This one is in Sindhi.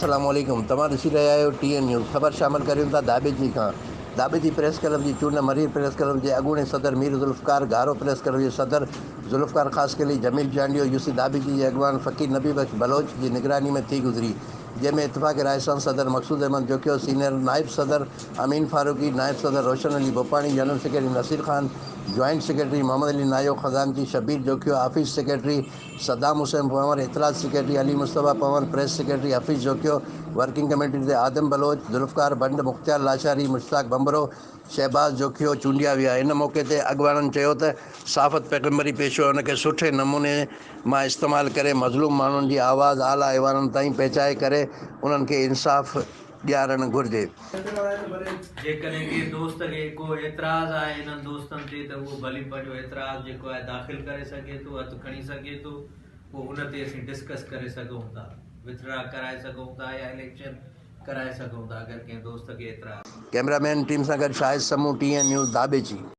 السلام عليڪم توهان ڏسي رهيا آهيو ٽي اين نيوز خبر شامل ڪريون ٿا ڌاٻيجي کان ڌاٻيجي پريس ڪلب جي چونڊ مرير پريس ڪلب جي اڳوڻي صدر مير ذوالفقار گهارو پريس ڪلب جي صدر ذوالفقار خاصخيلي جميل چانڊيو يو سي ڌاٻيجي جي اڳواڻ فقير نبي بخش بلوچ جي نگراني ۾ ٿي گذري جنهن ۾ اتفاق راء سان صدر مقصود احمد جوکيو سينئر نائب صدر امين فاروقي نائب صدر Roshan Ali Bhopani general secretary Naseer Khan joint secretary Muhammad Ali Nayo خزانچي شبير جوکيو آفيس سيڪريٽري صدام حسين پنهور، اطلاعات secretary Ali Mustafa Panhwar, press secretary Hafeez Jokhio, working committee تي آدم بلوچ، ذوالفقار ڀنڊ، مختيار لاشاري، مشتاق ڀنڀرو، شهباز جوکيو چونڊيا ويا. ان موقعي تي اڳواڻن چيو ته صحافت پيغمبري پيشو آهي ان کي سٺي نموني مان استعمال ڪري مظلوم ماڻهن جي آواز اعليٰ ايوانن تائين پهچائي ڪري انهن کي انصاف ڏيارڻ گهرجي. جيڪڏهن ڪنهن دوست کي ڪو اعتراض آهي انهن دوستن تي ته اهو ڀلي پنهنجو اعتراض جيڪو آهي داخل ڪري سگهي ٿو، هٿ کڻي سگهي ٿو، پوء ان تي اسين ڊسڪس ڪري سگهون ٿا، وٿڊرا ڪرائي سگهون ٿا يا اليڪشن ڪرائي سگهون ٿا اگر ڪنهن دوست کي اعتراض. ڪئميرا مين ٽيم سان گڏ Shahid Samoon, T N news, Dhabeji.